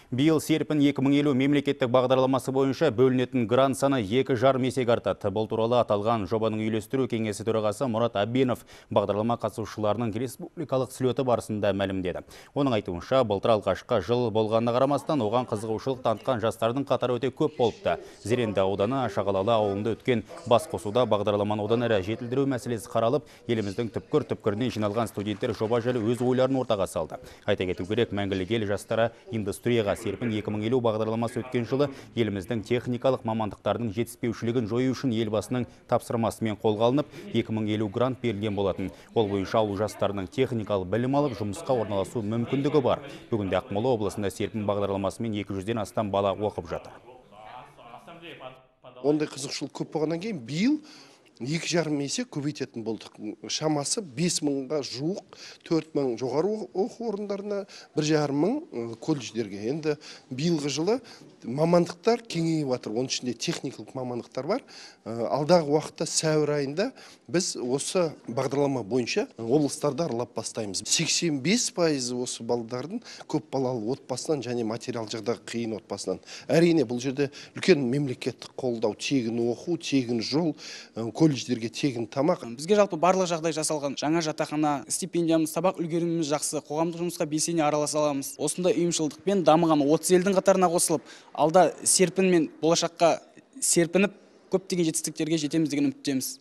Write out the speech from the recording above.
Биыл «Серпін 2050» мемлекеттік бағдарламасы бойынша бөлінетін грант саны 2,5 есеге артады. Бұл туралы аталған жобаның үйлестіру кеңесі төрағасы Мұрат Әбенов бағдарлама қатысушыларының республикалық слеті барысында мәлімдеді. Оның айтуынша, былтыр алғашқы жыл болғанына қарамастан, оған қызығушылық танытқан жастардың қатары өте көп болыпты. Зеренді ауданы Шағалалы ауылында өткен басқосуда бағдарламаны одан әрі жетілдіру мәселесі қаралып, еліміздің түпкір-түпкірінен жиналған студенттер жоба жайлы өз ойларын ортаға салды. Айта кету керек, «Мәңгілік ел жастары индустрияға Серпін 2050» бағдарламасы өткен жылы еліміздің техникалық мамандықтарының жетіспеушілігін жою үшін Елбасының тапсырмасымен қолға алынып, 2050 грант берілген болатын. Ол бойынша ауыл жастарының техникалық білім алып, жұмысқа орналасу мүмкіндігі бар. Бүгінде Ақмола облысында «Серпін» бағдарламасымен 200-ден астам бала оқып жатыр. Ондай қызығушылық көп болғаннан кейін, биыл 2,5 есе көбейтетін болдық. Шамасы 5000-ға жуық, 4000 жоғары оқу орындарына, 1500 колледждерге. Енді биылғы жылы мамандықтар кеңейіп жатыр, оның ішінде техникалық мамандықтар бар. Алдағы уақытта, сәуір айында, біз осы бағдарлама бойынша облыстарды аралап бастаймыз. 85% осы балдардың көп балалы отбасынан және материалдық жағдайы қиын отбасынан. Әрине, бұл жерде үлкен мемлекеттік қолдау: тегін оқу, тегін жол, колледждерге тегін тамақ. Бізге жалпы барлық жағдай жасалған: жаңа жатақхана, стипендиямыз, сабақ үлгеріміміз жақсы, қоғамдық жұмысқа белсене араласа аламыз. Осындай ұйымшылдықпен дамыған 30 елдің қатарына қосылып, алда серпінмен болашаққа серпініп, көптеген жетістіктерге жетеміз деген үміттеміз.